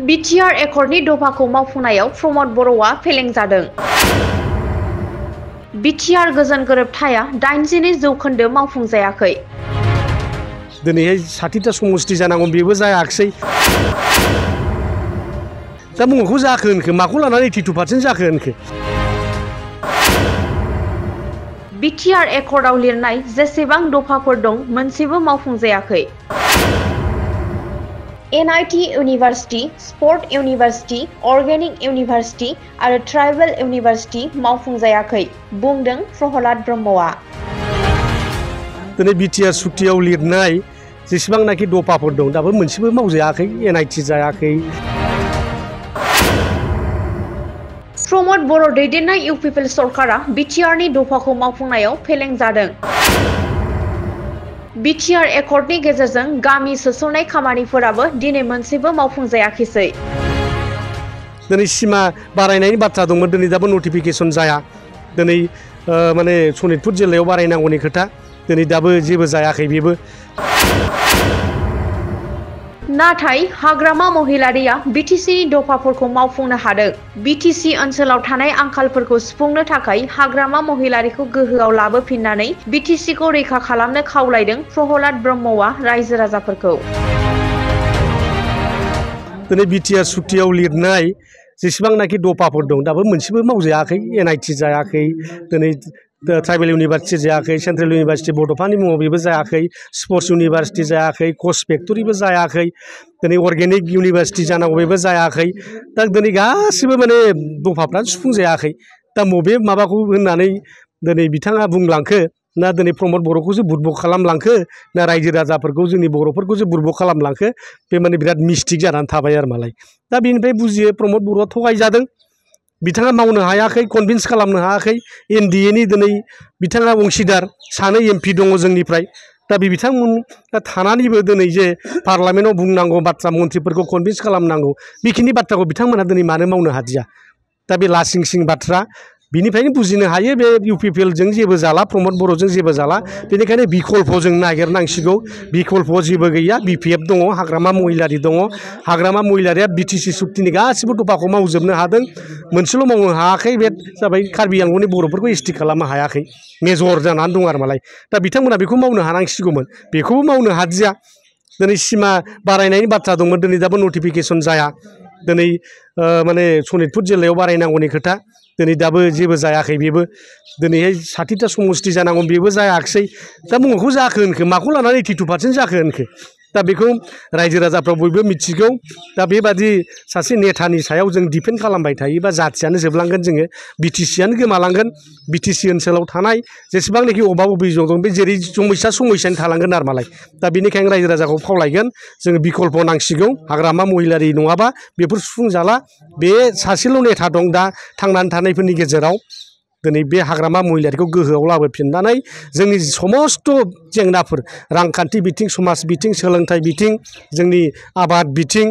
BTR एकर्डनि दफाखौ मावफुंनायाव प्रमद बर'आ फेलें जादों। बिटिआर गोजोन गोरोबथाया 82% मावफुंजायाखै। दिनैहाय 60टा समष्टि जानांगौ बेबो जायाखिसै। दा मुंखौ जाखो होनखो माखौ लानानै 82% जाखो होनखो। बिटिआर एकर्डआव लिरनाय जेसेबां दफाफोर दं मोनसेबो मावफुंजायाखै। NIT university, spurt university, organic university आरो ट्राइबेल इउनिभार्सिटी मावफुंजायाखै, बुंदों प्रहलाद ब्रह्मआ। दिनै बिटिआर सुक्तियाव लिरनाय जेसेबांनाखि दफाफोर दं दाबो मोनसेबो मावजायाखै, एनआईटी जायाखै। प्रमद बर' दैदेननाय इउपिपिएल सरकारा बिटिआरनि दफाखौ मावफुंनायाव फेलें जादों। बिटिआर एकर्डनि गेजेरजों गामि सोसननाय खामानिफोराबो दिनै मोनसेबो मावफुंजायाखैसै। दिनै सिमा बारायनायनि बाथ्रा दंमोन, दिनै दाबो नटिफिकेसन जाया। दिनै माने सनितपुर जिल्लायाव बारायनांगौनि खोथा, दिनै दाबो जेबो जायाखै बेबो। नाथाय हाग्रामा महिलारिया बिटिसिनि दफाफोरखौ मावफुंनो हादों। बिटिसि ओनसोलाव थानाय आंखालफोरखौ सुफुंनो थाखाय हाग्रामा महिलारिखौ गोहोआव लाबोफिननानै बिटिसिखौ रैखा खालामनो खावलायदों प्रहलाद ब्रह्मआ रायजो राजाफोरखौ। दिनै बिटिआर सुक्तियाव लिरनाय जेसेबांनाखि दफाफोर दं दाबो मोनसेबो मावजायाखै, एनआईटी जायाखै, दिनै ट्राइबेल इउनिभार्सिटी जायाखै, सेन्ट्रेल इउनिभार्सिटी बड'फानि मुङाव बेबो जायाखै, स्पर्ट्स इउनिभार्सिटी जायाखै, कच फेक्टरिबो जायाखै, दिनै अर्गेनिक इउनिभार्सिटी जानांगौ बेबो जायाखै। दा दिनै गासिबो माने दफाफ्रानो सुफुंजायाखै। दा बबे माबाखौ होननानै दिनै बिथाङा बुंलांखो, ना दिनै प्रमद बर'खौसो बुरबक खालामलांखो, ना रायजो राजाफोरखौ जोंनि बर'फोरखौसो बुरबक खालामलांखो, बे माने बिराद मिस्टिक जानानै थाबाय आरो मालाय। दा बेनिफ्राय बुजियो प्रमद बर'आ थगायजादों, बिथाङा मावनो हायाखै, कनभिन्स खालामनो हायाखै। एनडिएनि दिनै बिथाङा अंशिदार सानै एमपि दङ जोंनिफ्राय। दा बे बिथांमोन थानानैबो दिनै जे पार्लामेन्टआव बुंनांगौ बाथ्रा, मन्थ्रिफोरखौ कनभिन्स खालामनांगौ, बेखिनि बाथ्राखौ बिथांमोना दिनै मानो मावनो हादिया। दा बे लासिं सिं बाथ्रा, बिनिफ्रायनो बुजिनो हायो बे इउपिपिएलजों जेबो जाला, प्रमद बर'जों जेबो जाला। बेनिखायनो बिकल्प जों नागिरनांसिगौ। बिकल्प जेबो गैया, बिपिएफ दङ, हाग्रामा महिलारि दङ। हाग्रामा महिलारिया बिटिसि सुक्तिनि गासिबो दफाखौ मावजोबनो हादों, मोनसेल' मावनो हायाखै, बे जाबाय कार्बि आंलंनि बर'फोरखौ एसटि खालामनो हायाखै, मेजर जानानै दं आरो मालाय। दा बिथांमोना बेखौ मावनो हानांसिगौमोन, बेखौबो मावनो हादिया। दिनै सिमा बारायनायनि बाथ्रा दंमोन, दिनै दाबो नटिफिकेसन जाया। दिनै माने सनितपुर जिल्लायाव बारायनांगौनि खोथा, दिनै दाबो जेबो जायाखै बेबो। दिनैहाय 60टा समष्टि जानांगौ बेबो जायाखिसै। दा मुंखौ जाखो होनखो माखौ लानानै 82% जाखो होनखो। दा बेखौ रायजो राजाफ्रा बयबो मिथिगौ। दा बेबादि सासे नेतानि सायाव जों डिपेन्ड खालामबाय थायोबा जाथियानो जोबलांगोन, जोङो बिटिसियानो गोमालांगोन। बिटिसि ओनसोलाव थानाय जेसेबांनाखि अभाब अभियोग दं बे जेरै समयसानि थालांगोन आरो मालाय। दा बेनिखायनो रायजो राजाखौ खावलायगोन, जोङो बिकल्प नांसिगौ। हाग्रामा महिलारि नङाबा बेफोर सुफुंजाला। बे सासेल' नेता दं दा थांनानै थानायफोरनि गेजेराव। दिनै बे हाग्रामा महिलारिखौ गोहोआव लाबोफिननानै जोंनि समस्त जेंनाफोर, रांखान्थि बिथिं, समाज बिथिं, सोलोंथाइ बिथिं, जोंनि आबाद बिथिं,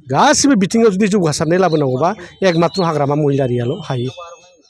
गासिबो बिथिङाव जुदि जौगासारनाय लाबोनांगौबा एकमात्र हाग्रामा महिलारियाल' हायो।